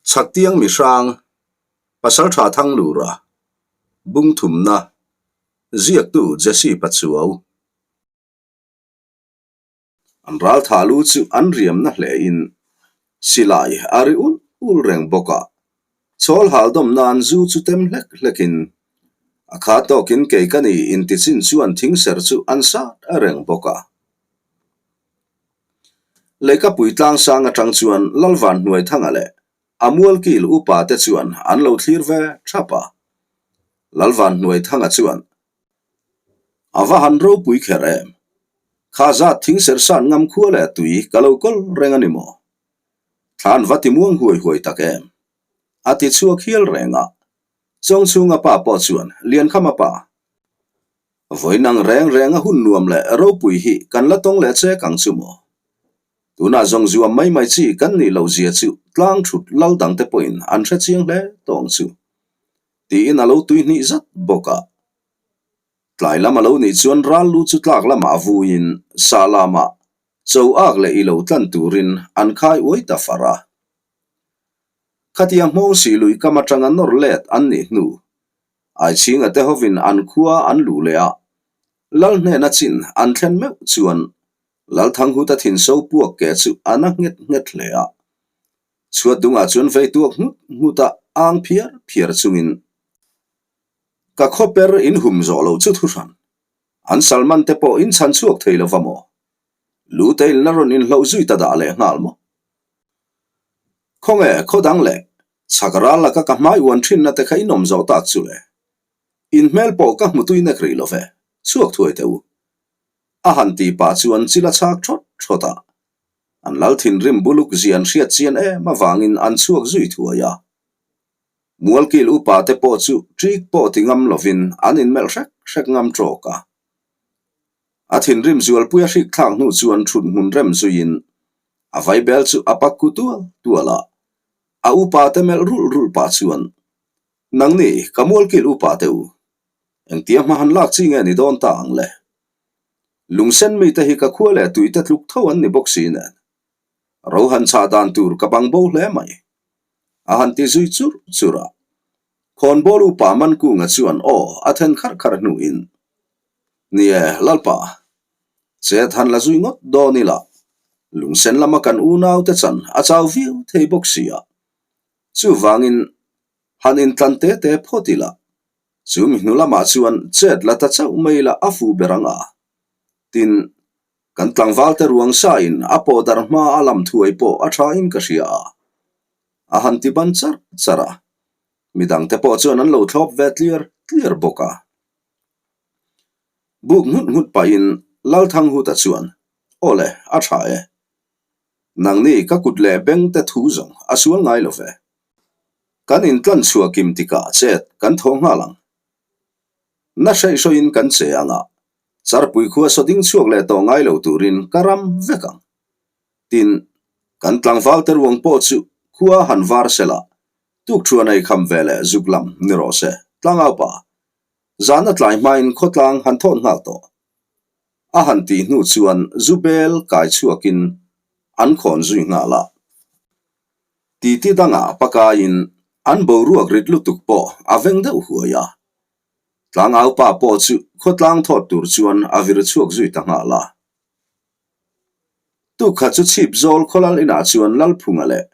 Chhaktiang mihrang, Pasaltha Thanglura, Bungthumna, Ziaktu Jesse Pachuau. An raltha lu chu an riamna hlein silai a ri ul ul reng bawk a, chawl hal dawm nan zu chu tem hlek hlekin a kha tawkin kei ka ni intichin chuan thingser chu an sat reng bawk a. Leikapui tlangsang atang chuan Lalvan Hnuaithanga leh a mualkil upa te chuan an lo thlir ve thap a. Lalvan Hnuaithanga chuan, A va han ropui kher em? Kha zat thingser san ngam khua leh tui ka lo kawl reng a ni maw? Thlan va ti muang huai huai tak em? A ti chhuak hial reng a. Chawngchhunga pa pawh chuan, Liankhama pa, Vawiin ang reng reng a hun nuam leh ropui hi kan la tawng leh chek ang chu maw? Tunah zawng zuam mai mai chi kan nih loh zia chu tlang thut lal dang te pawhin an hre chiang hle tawng chu. Tiin a lo tui hnih zat bawk a. Tlai lam a lo nih chuan ral lu chu tlak lamah a vuiin sa lamah cho ak leh i lo tlan turin an khai uai ta far a. Khatia hmawng sih lui kam atanga nawr let an nih hnu Aichhinga te hovin an khua an luh leh a, Lal hnena chin an thlen meuh chuan Lalthanghuta thinso puak ke chu a na nghet nghet hle a. Chhuat dungah chuan vei tuak nghut nghut a ang phiar phiar chungin ka khawper in hum zawh lo chu thuhran an Salman te pawh in chhan chhuak thei lo va maw? Lu te in la rawn inhloh zui ta dah leh nghal maw? Khawnge khaw dang leh Chhak ral laka ka hmai uan thinna te kha in awm zawh tak chu le. In hmel pawh ka hmu tui nek rih lo ve, chhuak thuai teh u. A han ti pah chuan chil a chhak thawt thawt a. An lal thinrim buluk zia an hriat chian em avangin an chhuak zui thuai a. Mualkil upa te pawh chu ṭik pawh ti ngam lovin an inmelh hrek hrek ngam ṭawk a. A thinrim zualpui a hrik thlak hnu chuan ṭhut hmun rem zuiin a vaibel chu a pak ku tual tual a. A upa te melh rulh rulh pah chuan, Nangni, ka mualkil upa te u, engtia hma han lak chi nge ni dawn ta ang le? Lungsen mite hi ka khua leh tuite tluk tho an ni bawk si nen. Ro han chhah dan tur ka bang bo hle mai. A han ti zui churh churh a. Khawnbawl upa Mankunga chuan aw a then kharh kharh hnuin, Ni e, Lalpa, Chet han la zui ngawt dawn ila, lungsen lama kan unaute chan a chau viau thei bawk si a. Chuvangin han intlan te te phawt ila, chu mi hnu lamah chuan chet la ta chauh mai ila a fu ber ang a. Tin, kan tlangvalte ruang sain a pawh darh hma a lam thuai pawh a tha in ka hria a. A han ti ban charh charh a, midangte pawh chuan an lo thlawp ve tliar tliar bawk a. Buk nghut nghut pahin Lalthanghuta chuan, Aw le, a tha e. Nangni ka kut leh beng te thu zawng a sual ngai lo ve. Kan intlan chhuah kim tikah chet kan thaw nghal ang. Na hreihhrawiin kan che ang a, Charpui khua saw ding chhuak leh tawh ngai lo turin ka ram vek ang. Tin, kan tlangval te ruang pawh chu khua han var sela, tukthuan ei kham ve leh zuk lam ni rawh se, tlangaupa. Zana tlai hmain khawtlang han thawt nghal tawh. A han tih hnu chuan zu bel kai chhuakin an khawn zui nghal a. Titi dangah pakaiin an boruak rit lutuk pawh a veng deuh huai a. Tlangaupa pawh chu khawtlang thawt tur chuan a vir chhuak zui ta nghal a. Tukha chu chhip zawl khawlal inah chuan Lalphunga leh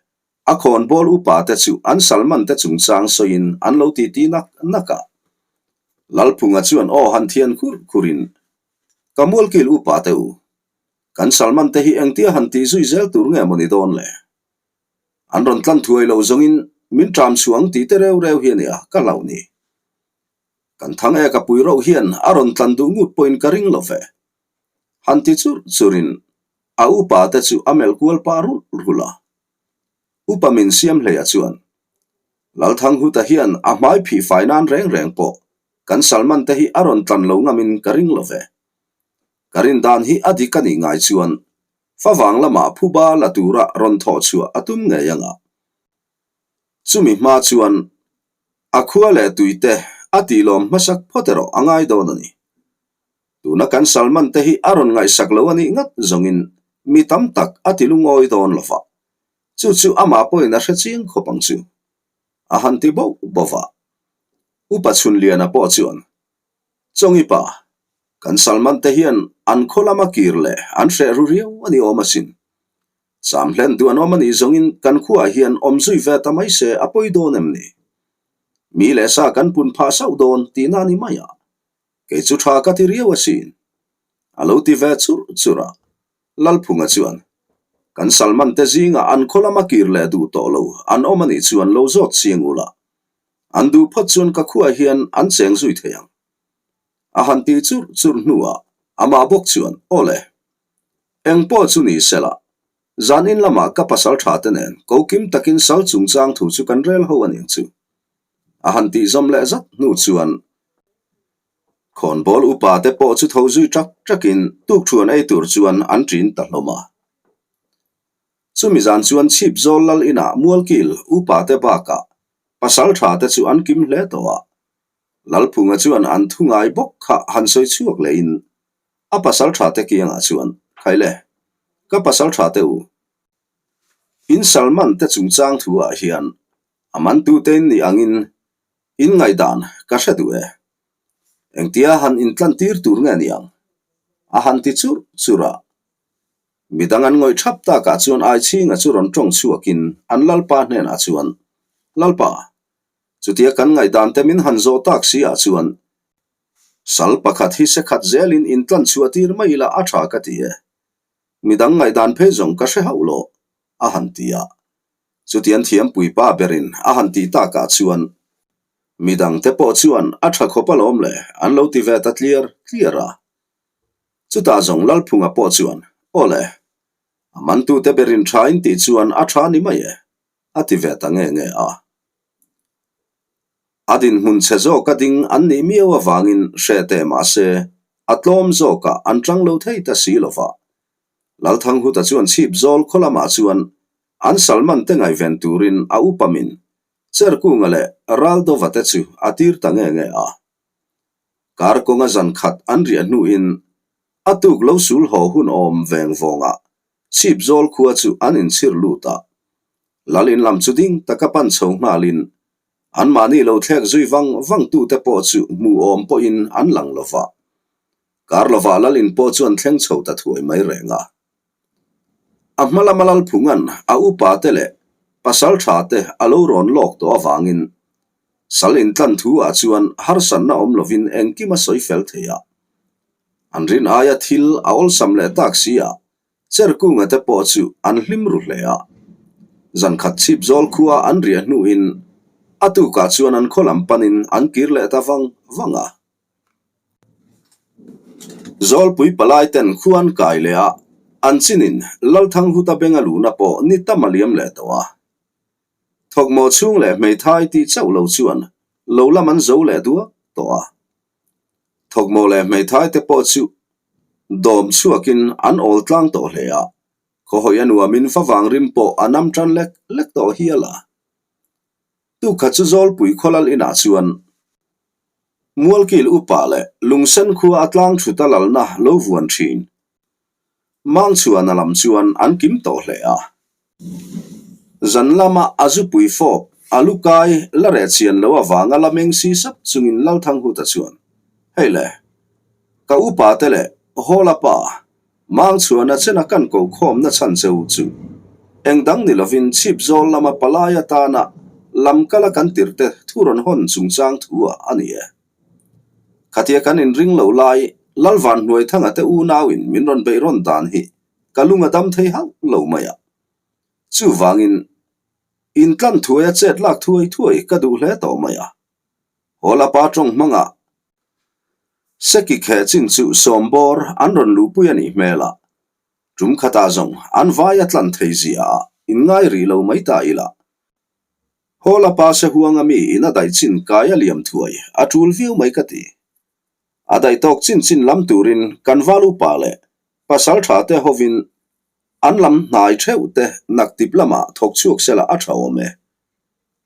A khawnbawl upa te chu an Salman te chungchang sawiin an lo titi nak nak a. Lalphunga chuan aw han thian khur khurin, Ka mualkil upa te u, kan Salman te hi engtia han tih zui zel tur nge maw ni dawn le? An rawn tlan thuai lo zawngin min ṭam chhuang tih te reu reu hi a nia ka hlauh ni. Kan thang e ka pui rauh hian a rawn tlan duh ngut pawhin ka ring lo ve. Han ti churh churhin a upa te chu a melh kual pah rulh rulh a. Upa min siam hleia chuan Lalthanghuta hian a hmai phih fai nan reng reng pawh kan Salman te hi a rawn tlan lo ngamin ka ring lo ve. Ka rin dan hi a dik a nih ngai chuan favang lamah phuba la tura rawn thawh chhuah a tum ngei anga. Chumi hma chuan a khua leh tuite a tihlawm hmasak phawt erawh a ngai dawn a ni. Tuna kan Salman te hi a rawn ngaihsak lo a nih ngat zawngin mi tam tak a ti lungawi dawn lo va. Chu chu amah pawhin a hre chiang khawp ang chu. A han ti bauh bauh a. Upa Chhunliana pawh chuan, Chawngi pa, kan Salman te hian an khaw lama kir leh an hreh ru riau a ni awm asin. Cham hlen duh an awm a nih zawngin kan khuaah hian awm zui ve ta mai se a pawi dawn em ni? Mi leh sa kan pun phah sauh dawn tihna a ni mai a, kei chu tha ka ti riau asin. A lo ti ve churh churh a, Lalphunga chuan, Kan Salman te zingah an khaw lama kir leh duh tawh lo an awm a nih chuan lo zawt chiang ula, an duh phawt chuan ka khuaah hian an cheng zui thei ang. A han ti churh churh hnuah amah bawk chuan, Aw le, eng pawh chu ni sela, zan in lamah ka pasal tha te nen ko kim takin sal chungchang thu chu kan rel ho a niang chu. A han tih zawm leh zat hnu chuan, Khawnbawl upa te pawh chu tho zui ṭak ṭakin tukthuan ei tur chuan an ṭin ta hlawm a. Chumi zan chuan chhip zawl lal inah Mualkil upa te bakah pasal ṭha te chu an kim hle tawh a. Lalphunga chuan an thu ngai bawk kha han sawi chhuak lehin a pasal ṭha te kiangah chuan, Khaile, ka pasal ṭha te u, in Salman te chungchang thu ah hian a mantute in nih angin In ngaihdan ka hre duh e. Engtia han intlan tir tur nge niang? A han ti churh churh a. Midang an ngawih thap takah chuan Aichhinga chu rawn tawng chhuakin an Lalpa hnenah chuan, Lalpa, chutia kan ngaihdan te min han zawh tak si ah chuan sal pakhat hi se khat zelin intlan chhuah tir mai ila a tha ka ti e. Midang ngaihdan phei zawng ka hre hauh lo, a han ti a. Chutiang thiampui pa berin a han tih takah chuan midangte pawh chuan a tha khawp alawm le an lo ti ve ta tliar tliar a. Chutah zawng Lalphunga pawh chuan, Aw le, a mantute berin tha in tih chuan a tha ni mai e, a ti ve ta nge nge a. A dinhmun chhe zawka ding an nih miau avangin hre teh mahse a tlawm zawkah an tang lo thei ta si lova. Lalthanghuta chuan chhip zawl khaw lamah chuan An Salman te ngaihven turin a upa min Cherkunga leh Raldova te chu a tir ta nge nge a. Kar kawnga zan khat an riah hnuin a tuk lo sul haw hun awm veng vawngah chhip zawl khua chu an inchhir lut a. Lal in lam chu ding taka pan chho nghalin anmahni lo thlek zui vang vang tute pawh chu hmu awm pawhin an lang lo va. Kar lovah lal in pawh chu an thleng chho ta thuai mai reng a. A hma lama Lalphunga'n a upa te leh pasal tha te a lo rawn lawk tawh avangin sal intlan thu ah chuan harsatna awm lovin engkim a sawi fel thei a. An rin aia thil a awlsam leh tak si a, Cherkunga te pawh chu an hlim ru hle a. Zankhat chhip zawl khua an riah hnuin a tukah chuan an khaw lam panin an kir leh ta vang vang a. Zawlpui palai ten khu an kai leh a, an chinin Lalthanghuta benga luhna pawh ni tam a liam leh tawh a. Thawkmawh chhung leh hmeithai tih chauh lo chuan lo lam an zo leh duak tawh a. Thawkmawh leh hmeithai te pawh chu dawm chhuakin an awl tlang tawh hle a, khawhawi a nuamin favang rim pawh a nam tan lek lek tawh hial a. Tukha chu Zawlpui khawlal inah chuan Mualkil upa leh Lungsen khua a tlang thut a lalna lo vuan thin. Mangchhuana lam chuan an kim tawh hle a. Zan lama a zupui fawp a lu kai la reh chian lo avanga la meng si sap chungin Lalthanghuta chuan, Hei le, ka upa te leh Hawla pa, Mangchhuana chena kan ko khawmna chhan cheu chu eng dang ni lovin chhip zawl lama palai atana lam kala kan tirhte thu rawn hawn chungchang thu ah a ni e. Khatia kan inring lo lai Lalvan Hnuaithanga te unauin min rawn beih rawn dan hi ka lung a dam thei hauh lo mai a. Chuvangin intlan thuai a chet lak thuai thuai ka duh hle tawh mai a. Hawlapa tawng hmangah Seki kheh chin chu sawmbawr an rawn luhpui a nih hmel a, tum khatah zawng an vai a tlan thei zia a inngai rih lo mai ta ila. Hawla pa se huanga mi in a daih chin kai a liam thuai a tul viau mai ka ti. A daih tawk chin chin lam turin kan val upa leh pasal tha te hovin an lam hnai theuh te naktip lamah thawk chhuak sela a tha awm e.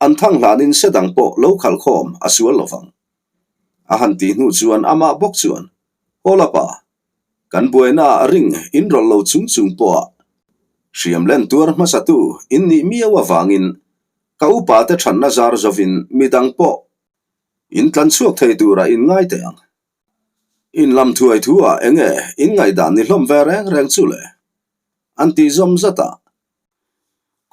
An thang hlanin se dang pawh lo khalh khawm a sual lovang. A han tih hnu chuan amah bawk chuan, Hawla pa, kan buaina ah ring in rawlh lo chung chung pawh ah. Hriam len tuar hmasatu in nih miau avangin ka upate thatna zar zovin midang pawh in tlan chhuak thei turah in ngai teh ang. In lam thuai thu ah enge in ngaihdan ni hlawm ve reng reng chu le? An tih zawm zat a.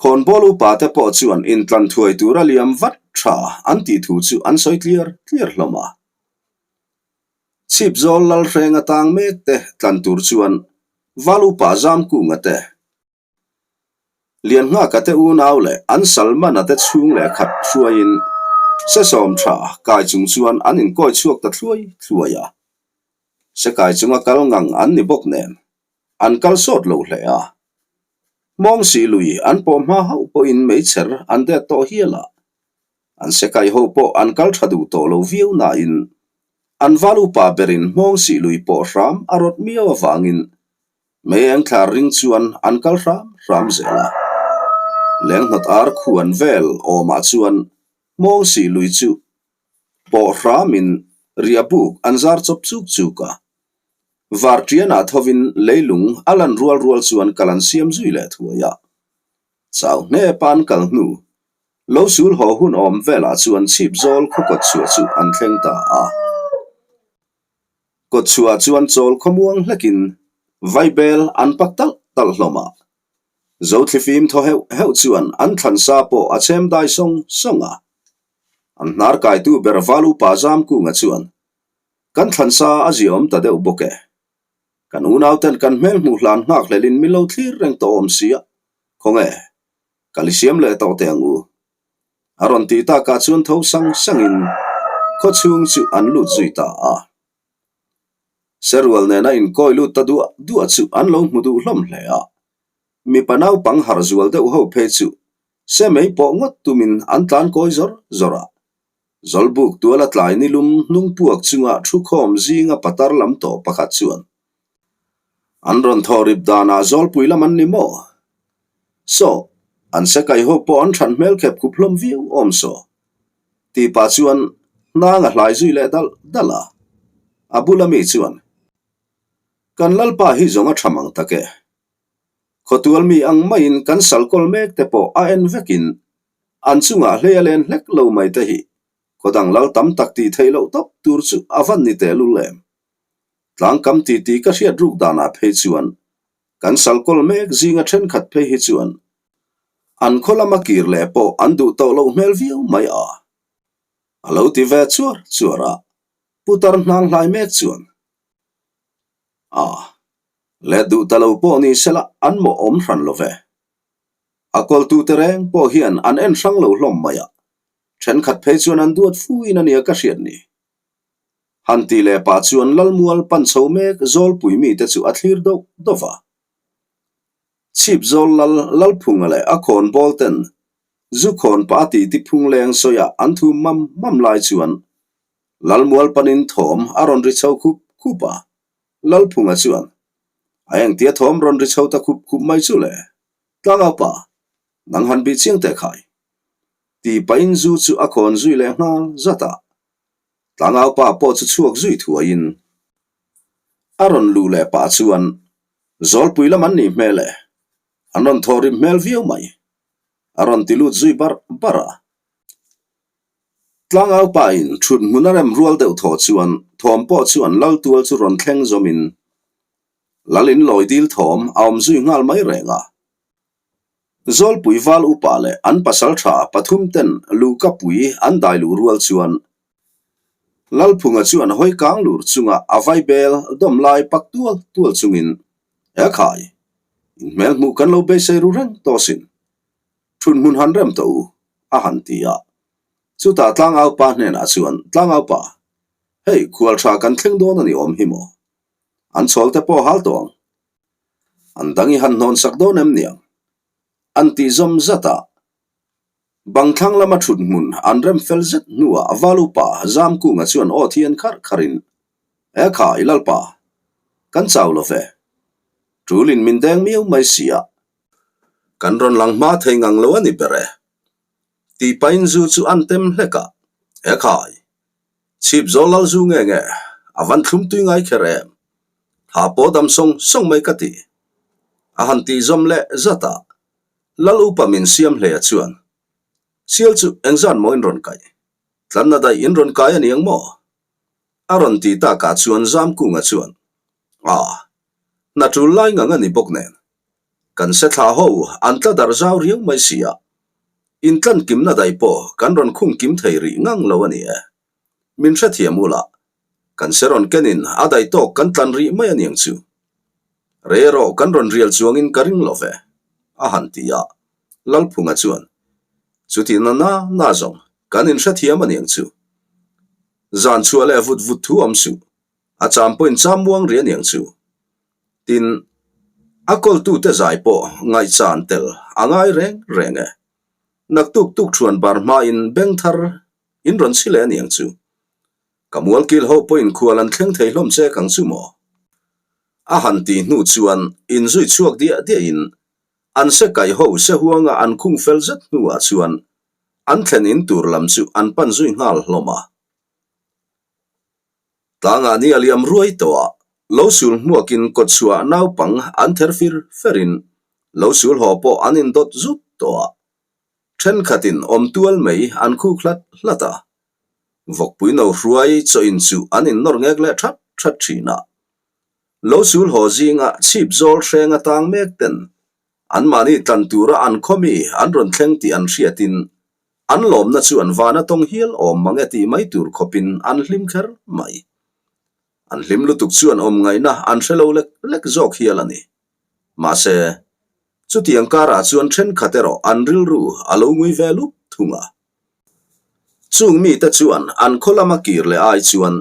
Khawnbawl upate pawh chuan in tlan thuai tura liam vat tha an tih thu chu an sawi tliar tliar hlawm a. Chhipzawl Lalhreng atang mek te tlan tur chuan Val upa Zamkunga te, Lianhnghaka te unau leh an Salmana te chhung leh khat hruaiin sesawm tha kai chung chuan an inkawi chhuak ta thluai thluai a. Se kai chunga kal ngang an ni bawk nen an kal sawt lo hle a. Hmawngsih lui an pawh hma hauh pawhin meichher an det tawh hial a. An sekai ho pawh an kal tha duh tawh lo viau nain an val upa berin hmawngsih lui pawh hram a rawt miau avangin mei eng thlar ring chuan an kal hram hram zel a. Lenghnawt ar khuan vel awmah chuan hmawngsih lui chu pawh hramin riah buk an zar chawp chuk chuk a. Varṭianah thovin leilung a lan rual rual chuan kal an siam zui leh thuai a. Chau hnepa an kal hnu Lo sul haw hun awm velah chuan chhipzawl khaw kawtchhuah chu an thleng ta a. Kawtchhuah chuan chawl khawmuang hlekin vaibel an pak talh talh hlawm a. Zothlifim thaw heuh heuh chuan an thlansa pawh a chhem dai sawng sawng a. An hnar kaitu ber Val Upa Zamkunga chuan, Kan thlansa a ziaawm ta deuh bawk e. Kan unauten kan hmel hmuh hlan nghak hlelin min lo thlir reng tawh awm sia. Khawnge? Ka li siam leh tawh teh ang u. A rawn tih takah chuan tho sang sangin khaw chhung chu an lut zui ta a. Serual nena inkawi lut ta duah duah chu an lo hmu duh hlawm hle a. Mipa naupang harh zual deuh ho phei chu se mei pawh ngawt tumin an tlan kawi zawr zawr a. Zawlbuk tuala tlai nilum hnung puak chunga thukhawm zinga patar lam tawh pakhat chuan an rawn thaw rip danah zawlpui lam an ni maw? Saw, an sekai ho pawh an that hmel khep khup hlawm viau awm saw. Tih pah chuan hnang a hlai zui leh dalh dalh a. A bula mi chuan, Kan Lalpa hi zawng a tha mang tak e. Khawtual mi ang maiin kan sal kawl mek te pawh a en vekin An chungah hlei a len hlek lo mai te hi khawdang lal tam tak tih theih loh tawp tur chu a van ni teh lul em? Tlangkam titi ka hriat ruk danah phei chuan kan salkawl mek zinga thenkhat phei hi chuan an khaw lama kir leh pawh an duh tawh loh hmel viau mai a. A lo ti ve chuar chuar a, putar hnang hlai mek chuan a let duh ta lo pawh ni sela an mawh awm hran lo ve. A kawltute reng pawh hian an en hrang lo hlawm mai a, thenkhat phei chuan an duat fu in a nia ka hriat ni. Han ti leh pah chuan Lalmual pan chho mek Zawlpui mite chu a thlir doh doh va. Chhip zawl lal Lalphunga leh a khawn bawl ten zu khawn pah a titi phung leng sawiah an thum mam mam lai chuan Lalmual panin thawm a rawn ri chho khup khup a. Lalphunga chuan a engtia thawm rawn ri chho ta khup khup mai chu le? Tlangaupa, nang han bih chiang teh khai. Ti pahin zu chu a khawn zui leh nghal zat a. Tlangaupa pawh chu chhuak zui thuaiin a rawn luh leh pah chuan Zawlpui lam an nih hmel e, an rawn thaw rim hmel viau mai. A rawn ti lut zui barh barh a. Tlangaupa in thut hmun a rem rual deuh thaw chuan thawm pawh chuan Laltual chu rawn thleng zawmin Lal in lawi dil thawm a awm zui nghal mai reng a. Zawlpui val upa leh an pasal tha pathum ten luhka pui an dai luh rual chuan Lalphunga chuan hawi kang lur chunga a vaibel dawm lai pak tual tual chungin He khai, in hmel hmuh kan lo beisei ru reng tawh sin. Thun hmun han rem tawh u, a han ti a. Chutah Tlangaupa hnenah chuan, Tlangaupa, hei khual tha kan thleng dawn a ni awm hi maw? An chhawl te pawh hal tawh ang. An dang i han hnawn sak dawn em niang? An tih zawm zat a. Bang thlang lama thut hmun an rem fel zet hnuah Val upa Zamkunga chuan aw thian kharh kharhin, E kha i lalpa, kan chau lo ve. Ṭulin min deng miau mai si a. Kan rawn lang hma thei ngang lo a ni ber e. Tih pahin zu chu an tem hlek a, E khai, Chhip zawl lal zu nge nge, a van thlum tui ngai kher em? Tha pawh dam sawng sawng mai ka ti. A han tih zawm leh zat a, Lal upa min siam hle a chuan, Sial chu engzat maw in rawn kaih? Tlanna daih in rawn kai a ni ang maw? A rawn ti takah chuan Zamkunga chuan, A, hna tul lai ngang a ni bawk nen. Kan se thlah ho an tla darh zau riau mai si a, intlan kimna daih pawh kan rawn khung kim thei rih ngang lo a ni e. Min hrethiam ula, kan se rawn kenin a daih tawk kan tlan rih mai a niang chu. Rei erawh kan rawn rial chuangin ka ring lo ve, a han ti a. Lalphunga chuan, Chuti na na na zawng kan inhrethiam a niang chu. Zan chhuah leh vut vut thu awm suh, a cham pawhin cham muang rih a niang chu. Tin, a kawltute zai pawh ngaihchan tel a ngai reng reng e. Naktuk tuk thuan bar hmain beng thar in rawn chhi leh a niang chu. Ka mualkil ho pawhin khual an thleng thei hlawm che kang chu maw? A han ti hnu chuan inzui chhuak diah diahin an se kai ho se huanga an khung fel zet hnuah chuan an thlen in tur lam chu an pan zui nghal hlawm a. Tlangah ni a liam ruai tawh a, lo sul hmuakin kawtchhuah naupang an ther fir ferin lo sul haw pawh an indawt zut tawh a. Thenkhatin awm tual mai an khuk hlat hlat a, vawkpui no hruai chaw in chu an innawr ngek leh that that thin a. Lo sul haw zinga chhip zawl hreng atang mek ten anmahni tlan tura an khawmi an rawn thleng tih an hriatin an lawmna chu an van a tawng hial awm mang e tih mai tur khawpin an hlim kher mai. An hlim lutuk chuan awm ngaihna an hre lo lek lek zawk hial a ni. Mahse, chutiang karah chuan thenkhat erawh an rilru a lo ngui ve lup thung a. Chung mite chuan an khaw lama kir leh ai chuan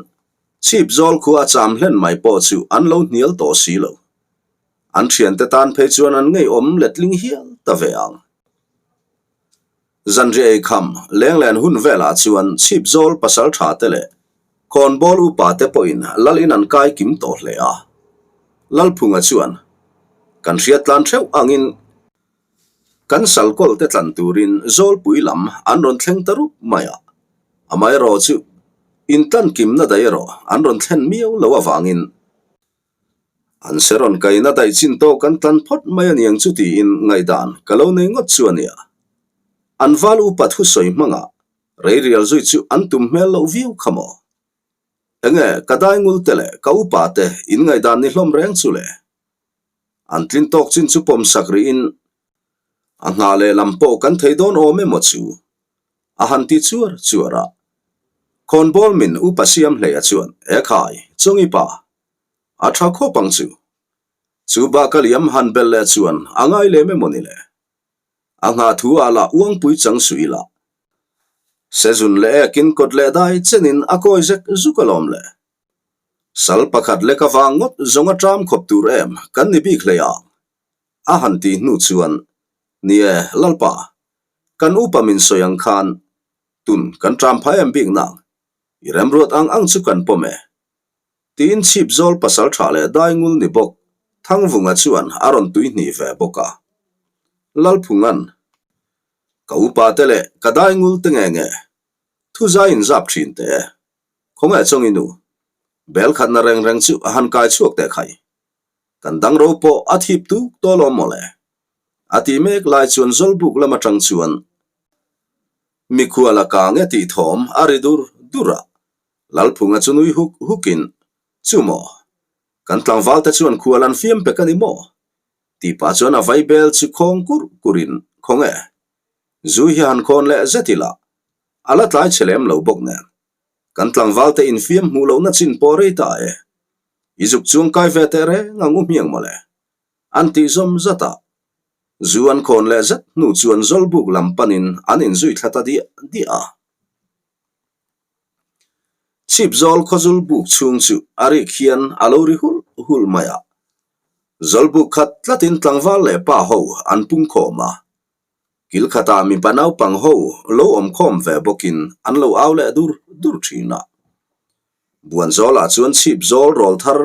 chhip zawl khua a cham hlen mai pawh chu an lo hnial tawh si lo. An thiante tan phei chuan an ngeiawm letling hial ta ve ang. Zanriah ei kham lenglen hun velah chuan chhip zawl pasal tha te leh khawnbawl upa te pawhin lal in an kai kim tawh hle a. Lalphunga chuan, Kan hriat tlan theuh angin kan salkawl te tlan turin zawlpui lam an rawn thleng ta rup mai a. Amaherawh chu intlan kimna daih erawh an rawn thlen miau lo avangin An se rawn kaina daih chin tawk kan tlan phawt mai a niang chu tiin ngaihdan ka lo nei ngawt chu a nia. An val upa thusawi hmangah rei rial zui chu an tum hmel loh viau kha maw? Enge ka dai ngul te leh ka upa te in ngaihdan ni hlawm reng chu le? An tlin tawk chin chu pawm sak rihin a nghah leh lam pawh kan thei dawn awm emaw chu a han ti chuar chuar a. Khawnbawl min upa siam hleia chuan, Ekhai, Chawngi pa, a tha khawp ang chu. Chu bak a liam han belh leh chuan a ngai lem emaw ni le? A nghah thu ah lah uangpui chang suh ila. Sezun leh ekin kawt leh dai chenin a kawi zek zuk alawm le. Sal pakhat lek avang ngawt zawng a ṭam khawp tur em kan ni bik hlei ang. A han tih hnu chuan, Ni e, Lalpa, kan upa min sawi ang khan tun kan ṭam phah em bik nang, i remruat ang ang chu kan pawm e. Tiin chhip zawl pasal ṭha leh dai ngul ni bawk Thangvunga chuan a rawn tui hnih ve bawk a. Lalphunga'n, Ka upa te leh ka dai ngul te nge nge, thu zai in zap ṭhin teh e, khawngaih chawng i nu, bel khatna reng reng chu a han kai chhuak teh khai. Kan dang ro pawh a thip tuk tawh lawm mawle. A tih mek lai chuan Zawlbuk lam atang chuan mikhual a kang e tih thawm a ri dur dur a. Lalphunga chu nui huk hukin, Chu maw? Kan tlangval te chuan khual an fiam pek a ni maw? Tih pah chuan a vaibel chu khawng kur kurin, Khawnge? Zu hi han khawn leh zet ila, a la tlai chhe lem lo bawk nen. Kan tlangval te infiam hmuh lohna chin pawh rei ta e. I zuk chuang kai ve teh reng ang u hmiang mawle. An tih zawm zat a. Zu an khawn leh zet hnu chuan Zawlbuk lam panin an inzui thla ta diah diah a. Chhip zawl khawzul buk chhung chu a rik hian a lo ri hulh hulh mai a. Zawlbuk khat tlatin tlangval leh pa ho an pung khawm a. Kil khatah mipa naupang ho lo awm khawm ve bawkin an lo au leh dur dur thin a. Buan zawlah chuan chhip zawl rawl thar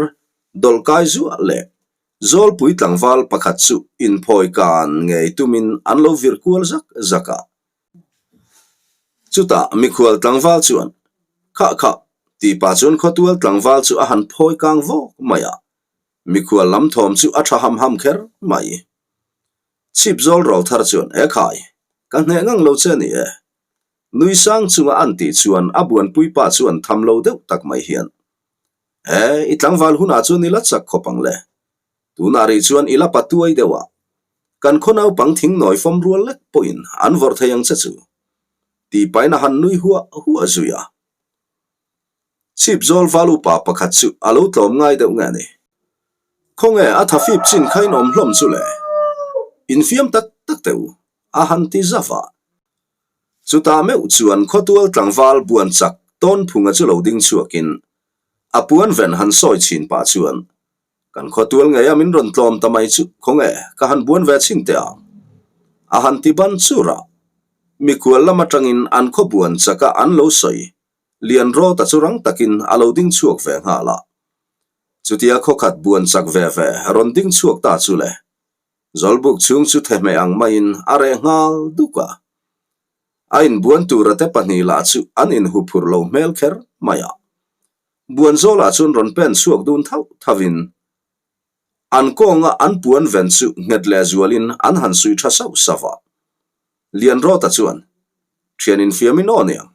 dawlh kai zuah leh zawlpui tlangval pakhat chu inphawi kan ngei tumin an lo vir kual zak zak a. Chutah mikhual tlangval chuan, Khah khah, tih pah chuan khawtual tlangval chu a han phawi kang vawk mai a. Mikhual lam thawm chu a tha ham ham kher mai. Chhip zawl rawlthar chuan, E khai, ka hneh ngang lo che ni e. Nui sang chunga an tih chuan a buanpui pa chuan tham lo deuh tak mai hian, E, i tlangval hunah chuan i la chak khawp ang le. Tunah rih chuan i la pa tuai deuh a, kan khaw naupang thing nawi fawm rual lek pawhin an vawrh thei ang che chu. Tih pahin a han nui huah huah zui a. Chhip zawl val upa pakhat chu a lo tlawm ngai deuh nge a ni. Khawnge a thafip chin kha in awm hlawm chu le? Infiam tak tak teh u, a han ti zauh a. Chutah meuh chuan khawtual tlangval buan chak Tawnphunga chu lo ding chhuakin a puan ven han sawi chhin pah chuan, Kan khawtual ngei a min rawn tlawm ta mai chu khawnge ka han buan ve chhin teh ang. A han ti ban chur a. Mikhual lam atangin an khaw buan chaka an lo sawi Lianrawta chu rang takin a lo ding chhuak ve nghal a. Chutia khawkhat buan chak ve ve rawn ding chhuak ta chu le. Zawlbuk chhung chu thehmeh ang maiin a reh nghal duk a. A inbuan tura te pahnih lah chu an inhuphurh lo hmel kher mai a. Buan zawlah chuan rawn pen chhuak dun thauh thauhin an kawnga an puan ven chu nghet leh zualin an han suih tha sauh sauh a. Lianrawta chuan, Thian infiamin aw niang,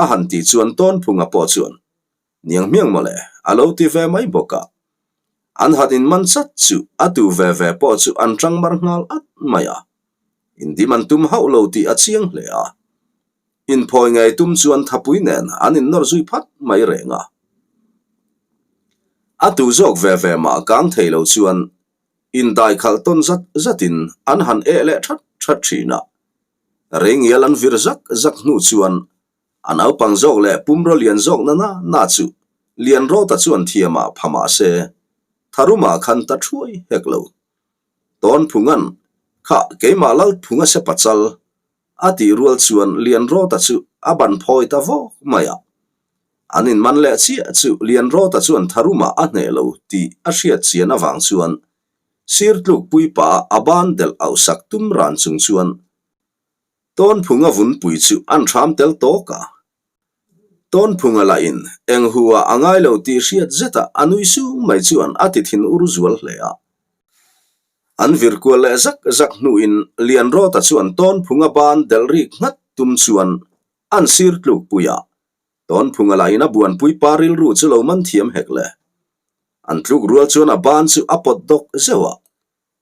a han tih chuan Tawnphunga pawh chuan, Niang hmiang mawle, a lo ti ve mai bawk a. An han inman chat chu a tu ve ve pawh chu an tang mar nghal at mai a. Indim an tum hauh lo tih a chiang hle a. Inphawi ngei tum chuan thapui nen an innawr zui phat mai reng a. A tu zawk ve ve mah kang thei lo chuan indai khalh tawn zat zatin an han eh leh that that thin a. Reingial an vir zak zak hnu chuan A naupang zawk leh pumraw lian zawk na na na chu Lianrawta chuan thiamah pha mah se, Tharumah khan ta thuai hek lo. Tawnphunga'n, Kha, keimah Lalphunga se pachal, a tih rual chuan Lianrawta chu a ban phawi ta vawk mai a. An inman leh chiah chu Lianrawta chuan Tharumah a hneh lo tih a hriat chian avang chuan sir tlukpui pa a ban delh auhsak tum ran chung chuan Tawnphunga vunpui chu an hram tel tawk a. Tawnphunga lahin eng hu ah a ngai lo tih hriat zeta a nui sung mai chuan a ti thin ur zual hle a. An vir kual leh zak zak hnuin Lianrawta chuan Tawnphunga ban delh rik nghat tum chuan an sir tlukpui a. Tawnphunga lahin a buanpui pa rilru chu lo man thiam hek le. An tluk rual chuan a ban chu a pawt dawk zeuh a.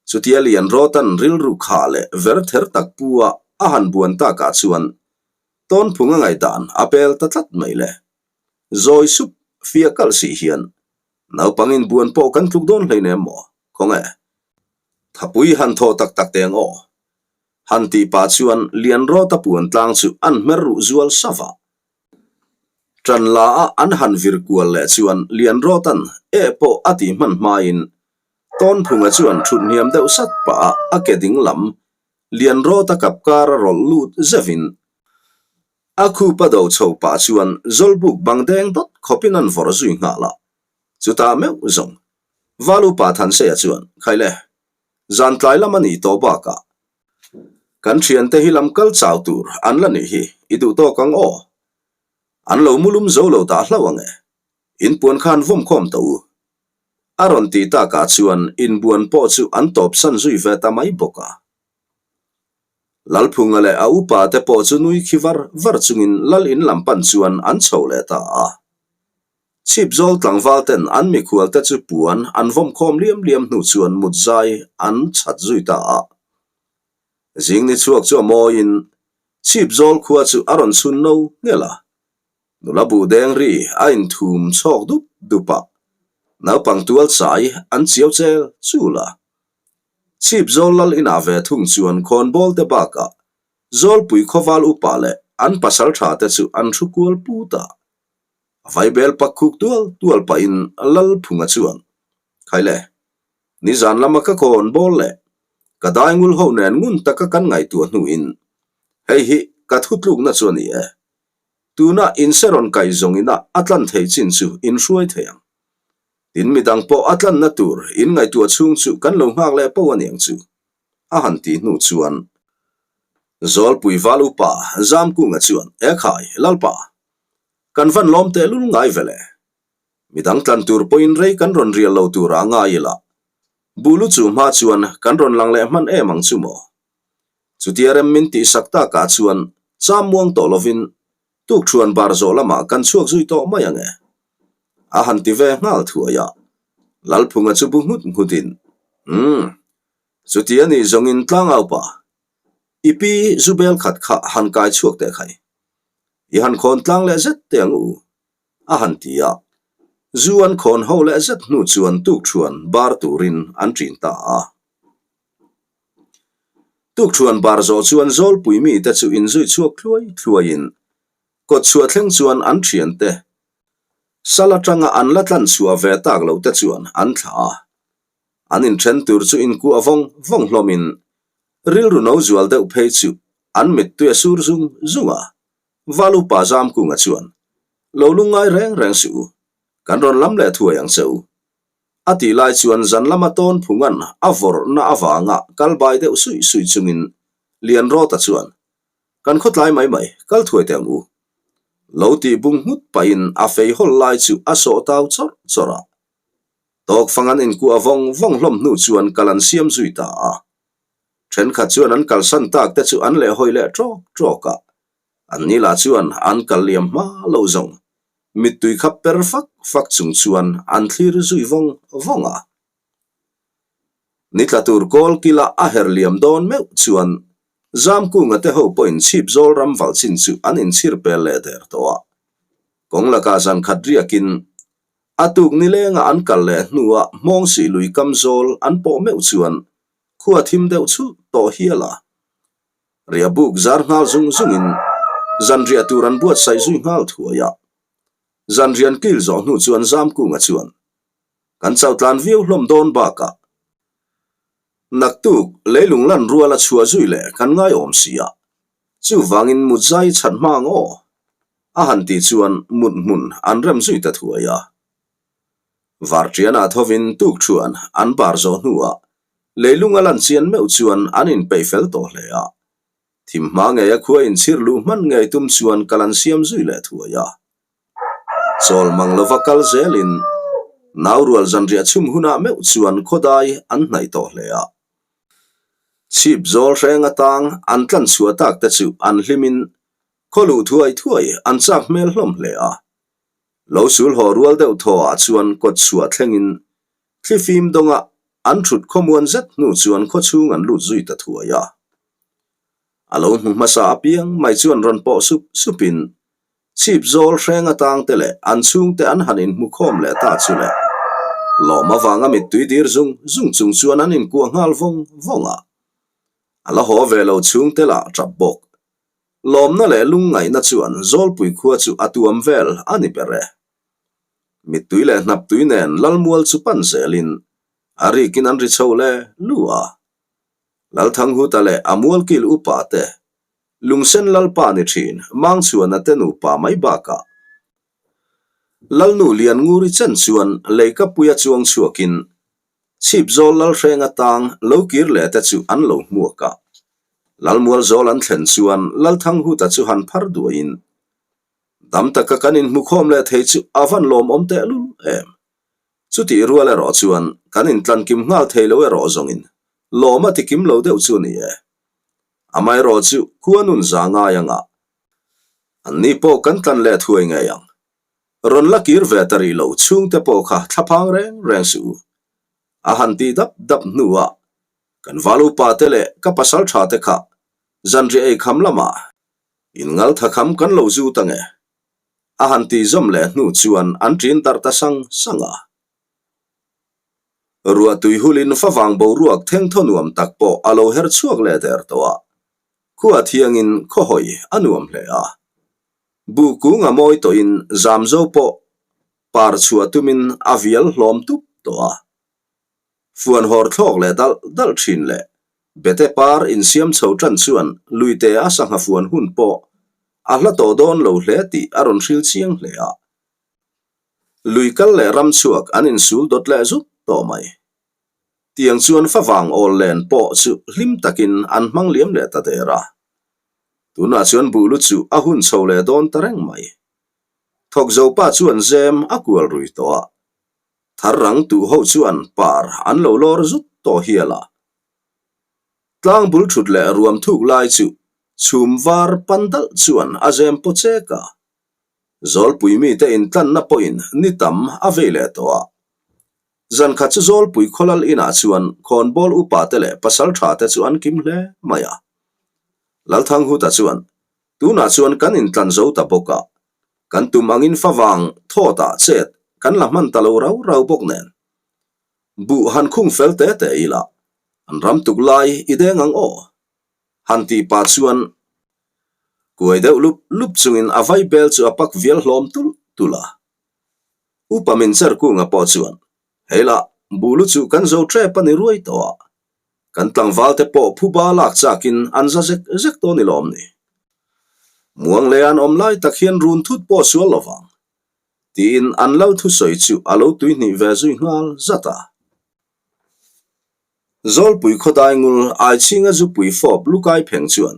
Chutia Lianrawta'n rilru kha leh ver ther tak pu a a han buan takah chuan Tawnphung a ngaihdan a pel ta tlat mai le. Zawi sup fiah kalh si hian naupang inbuan pawh kan tluk dawn hleinem maw? Khawnge? Thapui han thaw tak tak teng aw. Han tih pah chuan Lianrawta puan tlang chu an hmer ruh zual sava. Ṭan la a an han vir kual leh chuan Lianrawta'n eh pawh a tih hman hmain Tawnphunga chuan ṭhut hniam deuh sat pah a a ke ding lam Lianrawta kap kar a rawlh lut zeuhin a khup a do chho pah chuan Zawlbuk bang deng dawt khawpin an vawrh zui nghal a. Chutah meuh zawng Valupa Thanseia chuan, Khaile, zan tlai lam a nih tawh bakah kan thiante hi lam kal chau tur an la nih hi i duh tawk ang aw. An lo mulum zo lo dah hlauh ang e. Inpuan khan vawm khawm tawh u. A rawn tih takah chuan inbuan pawh chu an tawpsan zui ve ta mai bawk a. Lalphunga leh a upa te pawh chu nui khi var var chungin lal in lam pan chuan an chho leh ta a. Chhipzawl tlangval ten an mikhual te chu puan an vawm khawm liam liam hnu chuan mut zai an chhat zui ta a. Zing ni chhuak chu a mawiin Chhipzawl khua chu a rawn chhun no nghelh a. Nula buh deng ri a inthum chhawk dup dup a, naupang tual chai an chiau chel chul a. Chhip zawl lal inah ve thung chuan khawnbawl te bakah Zawlpui khawval upa leh an pasal tha te chu an thu kual put a. Vaibel pak khuk tual tual pahin Lalphunga chuan, Khaile, nizan lama ka khawnbawl leh ka daingul ho nen ngun taka kan ngaihtuah hnuin hei hi ka thutlukna chu a ni e. Tuna inse rawn kai zawng ina a tlan thei chin chu in hruai thei ang. Tin midang pawh a tlanna tur in ngaihtuah chhung chu kan lo nghak leh poh aniang chu, a han tih hnu chuan Zawlpui Val Upa Zamkunga chuan, E khai, Lalpa, kan van lawm tehlul ngai ve le. Midang tlan tur pawhin rei kan rawn rial lo turah ngai ila. Buh lu chu hma chuan kan rawn lang leh hman em ang chu maw? Chutia rem min tihsak takah chuan cham muang tawh lovin tukṭhuan bar zawh lamah kan chhuak zui tawh mai ang e. A han ti ve nghal thuai a, Lalphunga chu bu nghut nghutin, Umm, chuti a nih zawngin tlangaupa, i pi zu bel khat kha han kai chhuak teh khai. I han khawn tlang leh zet teh ang u, a han ti a. Zu an khawn ho leh zet hnu chuan tukṭhuan bar turin an ṭin ta a. Tukṭhuan bar zawh chuan Zawlpui mite chu inzui chhuak thluai thluaiin kawt chhuah thleng chuan an ṭhiante sal aṭanga an la tlan chhuah ve tak loh te chuan an thlah a. An inṭhen tur chu inkuah vawng vawng hlawmin rilru no zual deuh phei chu an mittui a sur zung zung a. Valupa Zamkunga chuan, Lo lungngai reng reng suh u, kan rawn lam leh thuai ang che u. A tih lai chuan zan lama tawn phungan a vawrhna avanga kal bai deuh suih suih chungin Lianrawta chuan, Kan khawtlai mai mai, kal thuai teh ang u. Lo tih bung nghut pahin a fei hawl lai chu a sawh tau chawrh chawrh a. Tawkfang an inkuah vawng vawng hlawm hnu chuan kal an siam zui ta a. Thenkhat chuan an kalsan tak te chu an lehhawi leh ṭawk ṭawk a. An ni lah chuan an kal liam hma lo zawng. Mittui kha per fak fak chung chuan an thlir zui vawng vawng a. Ni tla tur kawl kila a her liam dawn meuh chuan Zamkunga te ho pawhin chhip zawl ram valh chin chu an inchhir pel leh der tawh a. Kawng lakah zan khat riakin a tuk nilenga an kal leh hnuah hmawngsih lui kam zawl an pawh meuh chuan khua thim deuh chhulh tawh hial a. Riah buk zar nghal zung zungin zanriah tur an buatsaih zui nghal thuai a. Zanrian kil zawh hnu chuan Zamkunga chuan, Kan chau tlan viau hlawm dawn bakah naktuk leilung lan rual a chhuah zui leh kan ngai awm si a, chuvangin mut zai chhat hma ang aw, a han tih chuan mut hmun an rem zui ta thuai a. Varṭianah thovin tukṭhuan an bar zawh hnuah Leilung a lan chian meuh chuan an inpeih fel tawh hle a. Thim hma ngei a khua inchhir luh hman ngei tum chuan kal an siam zui leh thuai a. Chawl mang lova kal zelin Naurual zanriah chhum hunah meuh chuan khawdai an hnaih tawh hle a. Chhip zawl hreng atang an tlan chhuah tak te chu an hlimin khaw luh thuai thuai an chak hmel hlawm hle a. Lo sul haw rual deuh thaw ah chuan kawt chhuah thlengin Thlifim dawnga an thut khawmuan zet hnu chuan khawchhung an lut zui ta thuai a. A lo hmu hmasa apiang mai chuan rawn pawh sup supin chhip zawl hreng atang te leh an chhungte an han inhmu khawm leh ta chu le. Lawm avanga mittui dir zung zung chung chuan an inkuah nghal vawng vawng a. A la haw ve lo chhungte lah tap bawk. Lawmna leh lungngaihna chuan Zawlpui khua chu a tuam vel a ni ber e. Mittui leh hnaptui nen Lalmual chu pan zelin a rikin an ri chho le lu a. Lalthanghuta leh a mualkil upa te, Lungsen Lalpa ni thin Mangchhuana te nupa mai bakah Lalnu Liannguri chen chuan leikapuia chuang chhuakin Chhipzawl Lalhrenga tang lo kir leh te chu an lo hmuak a. Lalmual zawl an thlen chuan Lalthanghuta chu han phar duaiin Dam taka kan inhmukhawm leh thei chu a van lawmawm tehlul em? Chutih rual erawh chuan kan intlankim nghal thei lo erawh zawngin lawm a tikim lo deuh chu ni e. Amaherawh chu khua nun za ngai anga anni pawh kan tlan leh thuai ngei ang. Rawn la kir ve ta rih lo chhungte pawh kha thlaphang reng reng suh u. A han tih dap dap hnuah kan val upa te leh ka pasal tha te kha zanriah ei kham lamah Inngal thakham kan lo zut ange. A han tih zawm leh hnu chuan an ṭin darh ta sang sang a. Ruah tui hulin favang boruak thengthaw nuam tak pawh a lo her chhuak leh der tawh a. Khua thiangin khaw hawi a nuam hle a. Buh kung a mawi tawhin zamzo pawh par chhuah tumin a vial hlawm tup tawh a. Fuan hawr thlawk leh dalh dalh thin leh Bete par insiam chho tan chuan luite a sangha fuan hun pawh a hla tawh dawn lo hle tih a rawn hril chiang hle a. Lui kal leh ram chhuak an insul dawt leh zut tawh mai. Tiang chuan favang awl len pawh chu hlim takin an hmang liam leh ta der a. Tunah chuan buhlu chu a hun chho leh dawn ta reng mai. Thawkzopa chuan zem a kual rui tawh a. Thar rang tuh ho chuan par an lo lawr zut tawh hial a. Tlang bul thut leh ruam thuk lai chu chhum var pan dalh chuan a zem paw chek a. Zawlpui mite intlanna pawhin ni tam a vei leh tawh a. Zan khat chu Zawlpui khawlal inah chuan khawnbawl upa te leh pasal tha te chu an kim hle mai a. Lalthanghuta chuan, Tunah chuan kan intlan zo ta bawk a, kan tum angin favang thawtah chet kan la hman ta lo rau rau bawk nen. Buh han khung fel te te ila, an ram tuk lai i deng ang aw. Han tih pah chuan kuai deuh lup lup chungin a vai bel chu a pak vial hlawm tulh tulh a. Upa min cher kunga pawh chuan, Hei lah, buh lu chu kan zo ṭep a ni ruai tawh a, kan tlangval te pawh phuba lak chakin an za zek zek tawh ni lawm ni. Muang leh an awm lai tak hian run thut pawh sual lo vang, tiin an lo thusawi chu a lo tuihnih ve zui nghal zat a. Zawlpui khawdai ngul Aichhinga zupui fawp lukai pheng chuan,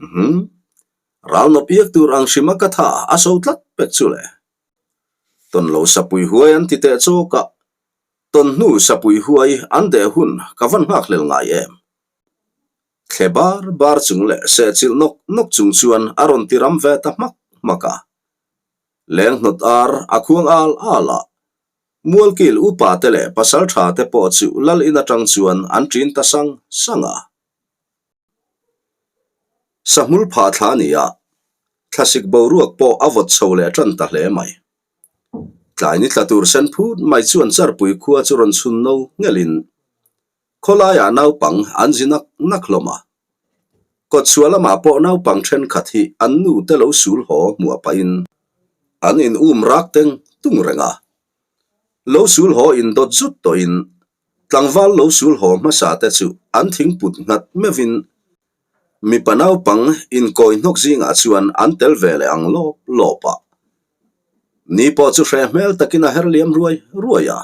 Umm, ral nawp iak tur ang hrima ka tha a so tlat pek chu le. Tawn lo sapui huai an ti teh chawk a, tawn hnu sapui huai an deh hun ka van nghak hlel ngai em? Thle bar bar chung leh sehchilh nawk nawk chung chuan a rawn ti ram ve ta hmak hmak a. Leng hnawt ar a khuang al al a, Mualkil upa te leh pasal tha te pawh chu lal in atang chuan an ṭin ta sang sang a. Sahmul phah thla a ni a, thlasik boruak pawh a vawt chho leh ṭan ta hle mai. Tlai ni tla tur sen phut mai chuan Charpui khua chu rawn chhun no nghelin Khawlaiah naupang an zi nak nak hlawm a. Kawtchhuah lamah pawh naupang thenkhat hi an nu te lo sul haw hmuah pahin an in um rak teng tung reng a. Lo sul haw in dawt zut tawhin tlangval lo sul haw hmasa te chu an thingput nghat meuhin mipa naupang inkawi hnawk zingah chuan an tel ve leh ang lawp lawp a. Ni pawh chu hreh hmel takin a her liam ruai ruai a.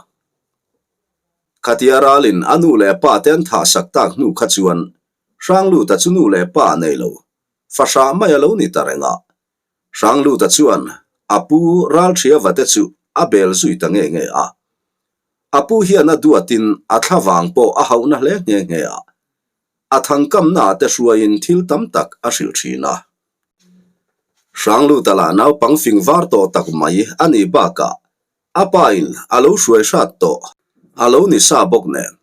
Khatia ralin a nu leh pa te an thah sak tak hnu kha chuan Hrangluta chu nu leh pa nei lo, fahrah mai a lo ni ta reng a. Hrangluta chuan a pu Ralṭhiava te chu a bel zui ta nge nge a. A pu hian a duatin a thlavang pawh a hauhna hle nghe nghe a. A thangkamna te hruaiin thil tam tak a hrilh ṭhin a. Hrangluta lah naupang fing var tawh tak mai a nih bakah A pa in a lo hruai hrat tawh a lo ni sa bawk nen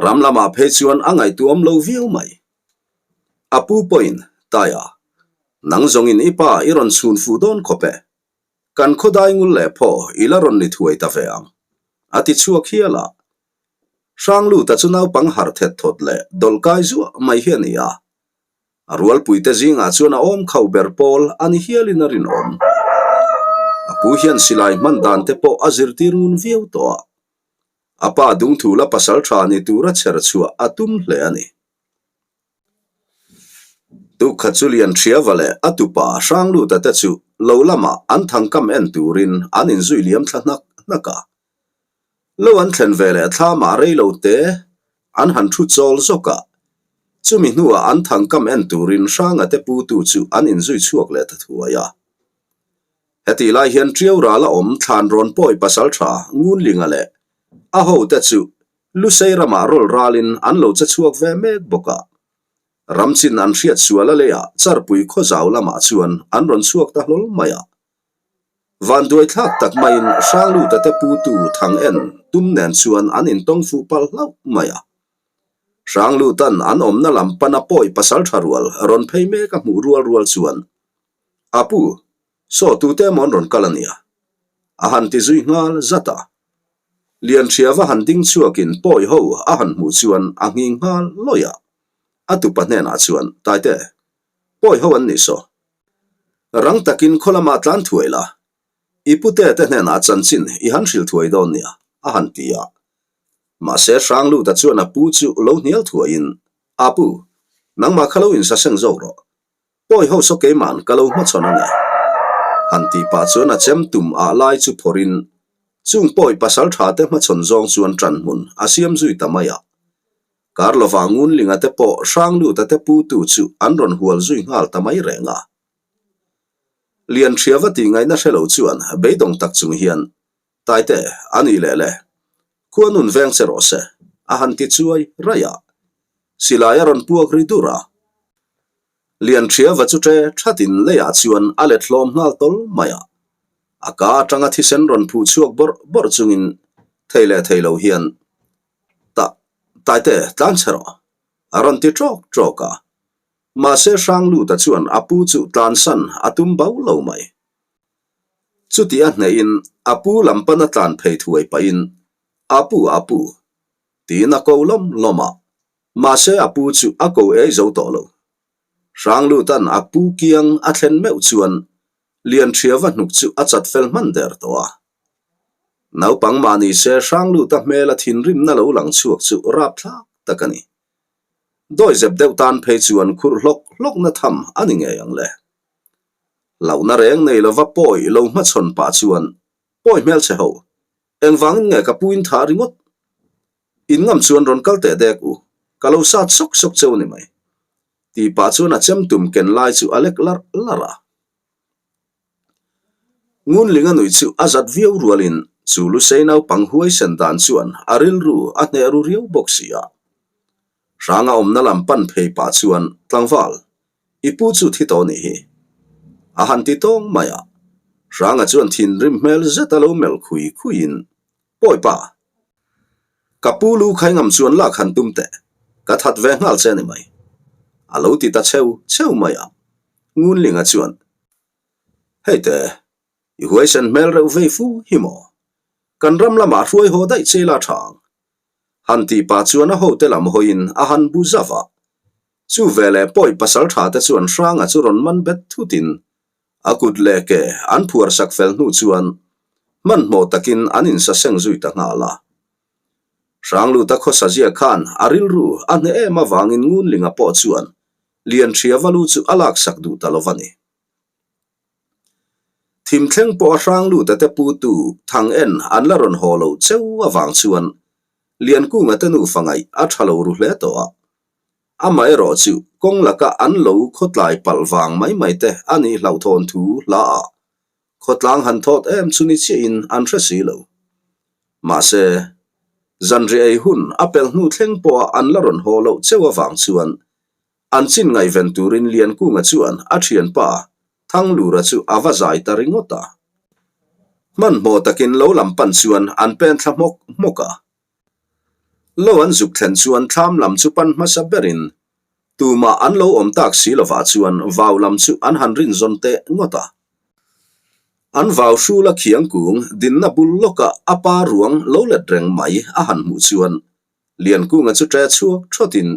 ram lamah phei chuan a ngaihtuam lo viau mai. A pu pawhin, Taia, nang zawngin i pa i rawn chhun fuh dawn khawp e. Kan khawdai ngul leh phaw i la rawn ni thuai ta ve ang, a ti chhuak hial a. Hrangluta chu naupang harh thet thawt leh dawlh kai zuah mai hi a ni a. A rualpuite zingah chuan a awm khauh ber pawl a ni hialin a rinawm. A pu hian silai hman dan te pawh a zirtir ngun viau tawh a. A pa dungthula pasal tha ni tura chher chhuah a tum hle a ni. Tukkhat chu Lianhriava leh a tupa Hrangluta te chu lo lamah an thangkam en turin an inzui liam thla hnak hnak a. Lo an thlen ve leh thlamah rei lo te an han thu chawl zawk a, chumi hnuah an thangkam en turin Hranga te putu chu an inzui chhuak leh ta thuai a. Hetih lai hian Ṭiau ral a awm thlan rawn pawi pasal ṭha Ngunlinga leh a hote chu Lusei ramah rawl ralin an lo che chhuak ve mek bawk a. Ramchin an hriat sual a leiah Charpui khawzau lamah chuan an rawn chhuak ta hlawl mai a. Vanduai thlak tak maiin Hrangluta te putu Thang en tum nen chuan an intawng fuh palh hlauh mai a. Hranglutan an awmna lam pana pawi pasal tha rual rawn phei mek a hmuh rual rual chuan, A pu, saw tute emaw an rawn kal a nia, a han ti zui nghal zat a. Lianhriava han ding chhuakin pawi ho a han hmuh chuan a nghing nghal lawih a. A tupa hnenah chuan, Taite, pawi ho an nih saw. Rang takin khaw lamah tlan thuai la, i pute te hnenah chanchin i han hrilh thuai dawn nia, a han ti a. Mahse Hrangluta chuan a pu chu lo hnial thuaiin, A pu, nangmah kha lo insaseng zawk rawh. Pawi ho saw keima'n ka lo hmachhawn a ni. Han tih pah chuan a chem tum ah lai chu phawrhin, chung pawi pasal tha te hmachhawn zawng chuan ṭan hmun a siam zui ta mai a. Kar lovah Ngunlinga te pawh Hrangluta te putu chu an rawn hual zui nghal ta mai reng a. Lianhriava tih ngaihna hre lo chuan beidawng tak chung hian. Taite, a ni leh le. Khua nun veng che rawh se, a han ti chuai raih a. Silai a rawn puak ri dur a. Lianṭhiava chu ṭe ṭhatin leiah chuan a let hlawm nghal tawl mai a. A ka aṭanga thisen rawn phuh chhuak bawrh bawrh chungin thei leh thei lo hian, Ta, Taite, tlan che rawh, a rawn ti ṭawk ṭawk a. Mahse Hrangluta chuan a pu chu tlansan a tum bau lo mai. Chuti a hnehin a pu lam pana tlan phei thuai pahin, A pu, a pu, tiin a ko lawm lawm a. Mahse a pu chu a ko ei zo tawh lo. Hranglutan a pu kiang a thlen meuh chuan Lianṭhiava hnuk chu a chat fel hman der tawh a. Naupang mah ni se Hrangluta hmela thinrimna lo lang chhuak chu rapthlak tak a ni. Dawizep deuh tan phei chuan khurh hlawk hlawkna tham a ni ngei ang le. Hlauhna reng nei lova pawi lo hmachhawn pah chuan, Pawi hmelchhe ho, engvangin nge ka puin thah ringawt? In ngam chuan rawn kal teh dek u, ka lo sat sawk sawk cheu ni mai. Tih pah chuan a chem tum ken lai chu a lek larh larh a. Ngunlinga nuih chu a zat viau rualin chu Lusei naupang huaisen dan chuan a rilru a hneh ru riau bawk si a. Hranga awmna lam pan phei pah chuan tlangval, i pu chu thi tawh nih hi. A han ti tawng mai a. Hranga chuan thinrim hmel zet a lo melh khui khuiin, Pawi pa, ka pu lu khai ngam chuan lak han tum teh, ka that ve nghal che a ni mai. A lo ti ta cheu cheu mai a. Ngunlinga chuan, Hei te, i huaisen hmel reuh vei fu hi maw? Kan ram lamah hruai haw daih che ila tha ang. Han tih pah chuan a hote lam hawiin a han bu zauh a. Chu veleh pawi pasal tha te chuan Hranga chu rawn man bet thutin a kut leh ke an phuar sak fel hnu chuan hmanhmawh takin an insaseng zui ta nghal a. Hrangluta khawsa zia khan a rilru a hneh em avangin Ngunlinga pawh chuan Lianhria valu chu a laksak duh ta lo va ni. Thimthleng pawh a Hrangluta te putu Thang en an la rawn haw loh cheu avang chuan Liankunga te nufa ngaih a tha lo ru hle tawh a. Amaherawh chu kawng laka an lo khawtlai palh vang mai mai te a nih hlauhthawn thu hla ah khawtlang han thawt em chu ni chiahin an hre si lo. Mahse, zanriah ei hun a pelh hnu thleng pawha an la rawn haw loh cheu avang chuan an chin ngaihven turin Liankunga chuan a thianpa Thanglura chu a va zai ta ringawt a. Hmanhmawh takin lo lam pan chuan an pen thla hmawk hmawk a. Lo an zuk thlen chuan thlam lam chu pan hmasa berin tumah an lo awm tak si lovah chuan vau lam chu an han rin zawn teh ngawt a. An vau hrul a khiang kung dinna bul lawka a pa ruang lo let reng mai a han hmuh chuan Liankunga chu ṭe chhuak ṭhawtin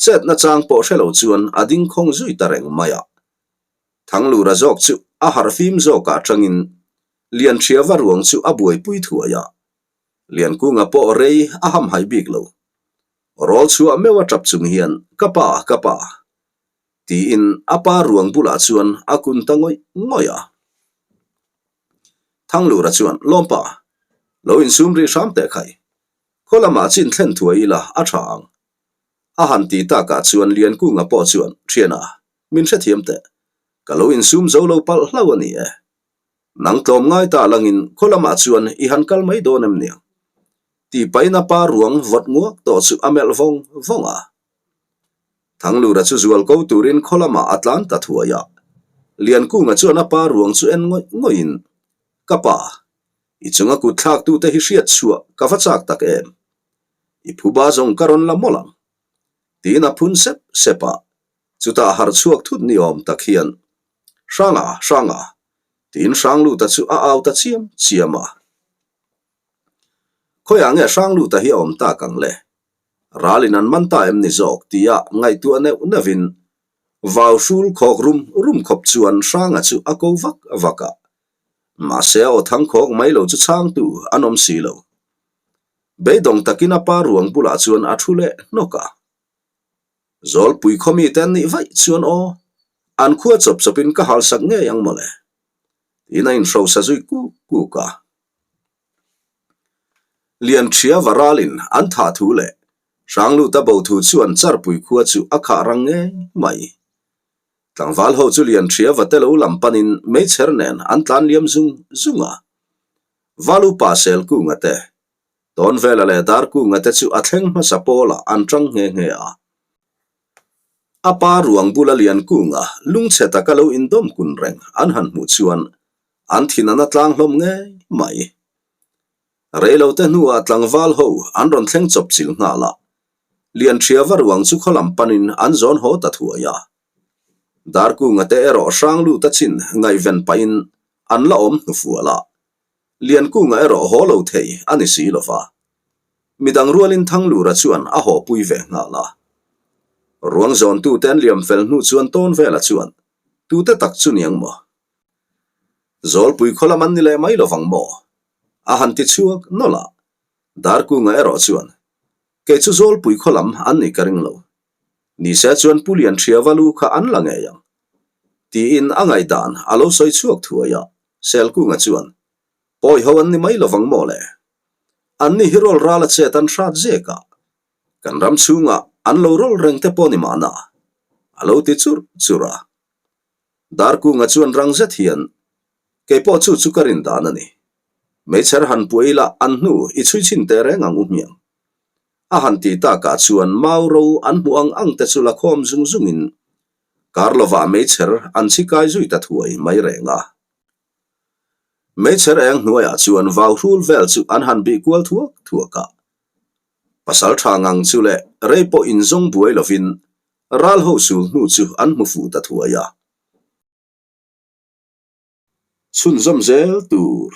chetna chang pawh hre lo chuan a ding khawng zui ta reng mai a. Thanglura zawk chu a harhfim zawkah ṭangin Lianhriava ruang chu a buaipui thuai a. Liankunga pawh rei a hamhaih bik lo. Rawl chhuah meuh a tap chung hian, Ka pa, ka pa! tiin a pa ruang bulah chuan a kun ta ngawih ngawih a. Thanglura chuan, Lawmpa, lo insum rih hram teh khai. Khaw lamah chin thlen thuai ila a tha ang. A han ti takah chuan Liankunga pawh chuan, Thiana, min hrethiam teh. Ka lo insum zo lo palh hlau a ni e. Nang tlawm ngai ta langin khaw lamah chuan i han kal mai dawn em niang? Tih pahin a pa ruang vawt nguak tawh chu a melh vawng vawng a. Thanglura chu zual ko turin khaw lamah a tlan ta thuai a. Liankunga chuan a pa ruang chu en ngawih ngawih in, Ka pa, i chunga kut thlaktute hi hriat chhuah ka va chak tak em? I phuba zawng ka rawn la mawlh ang. Tiin a phun sep sep a, chutah harh chhuak thut ni awm tak hian, Hranga, Hranga, tiin Hrangluta chu a au ta chiam chiam a. Khawiah nge Hrangluta hi a awm tak ang le? Ralin an man ta em ni zawk tia ngaihtuah neuh neuhin vau hrul khawk rum rum khawp chuan Hranga chu a ko vak vak a. Mahse a aw thang khawk mai lo chu chhangtu an awm si lo. Beidawng takin a pa ruang bulah chuan a thu leh hnawk a. Zawlpui khaw mite an nih vaih chuan aw, an khua chawp chawpin ka halsak ngei ang mawle. Tiin a inhrosa zui kuk kuk a. Lianthria varalin an thah thu leh Hrangluta bo thu chuan Charpui khua chu a khah rang ngei mai. Tlangval ho chu Lianthria va te lo lam panin meichher nen an tlan liam zung zung a. Valupa Selkunga te, Tawnvela leh Darkunga te chu a thleng hmasa pawlah an ṭang nghe nghe a. A pa ruang bula Liankunga lungchhe taka lo indawm kun reng an han hmuh chuan an thin a na tlang hlawm ngei mai. Reilote hnuah tlangval ho an rawn thleng chawp chilh nghal a, Lianṭhiava ruang chu khaw lam panin an zawn haw ta thuai a. Darkunga te erawh hrang lut a chin ngaihven pahin an la awm hnufual a, Liankunga erawh haw lo thei a ni si lova. Midang rualin Thanglura chuan a haw pui ve nghal a. Ruang zawntute an liam fel hnu chuan Tawnvela chuan, Tute tak chu niang maw? Zawlpui khaw lam an ni leh mai lovang maw? A han ti chhuak nawlh a. Darkunga erawh chuan, Kei chu Zawlpui khaw lam an nih ka ring lo. Nise chuan Pu Lianhriava lu kha an la ngei ang. Tiin a ngaihdan a lo sawi chhuak thuai a, Selkunga chuan, Pawi ho an ni mai lovang maw le? An ni hi rawl ral a chet an hrat zek a, kan ram chhungah an lo rawl reng te pawh ni mahna, a lo ti churh churh a. Darkunga chuan rang zet hian, Kei pawh chu chu ka rin dan a ni. Meichher han puah ila an hnu i chhui chhin teh reng ang u hmiang. A han ti takah chuan mau ro an hmuh ang ang te chu la khawm zung zungin kar lovah meichher an chhi kai zui ta thuai mai reng a. Meichher eng hnuaiah chuan vau hrul vel chu an han bih kual thuak thuak a. Pasal tha ngang chu leh rei pawh inzawng buai lovin ral ho sul hnu chu an hmu fuh ta thuai a. Chhunzawm zel tur.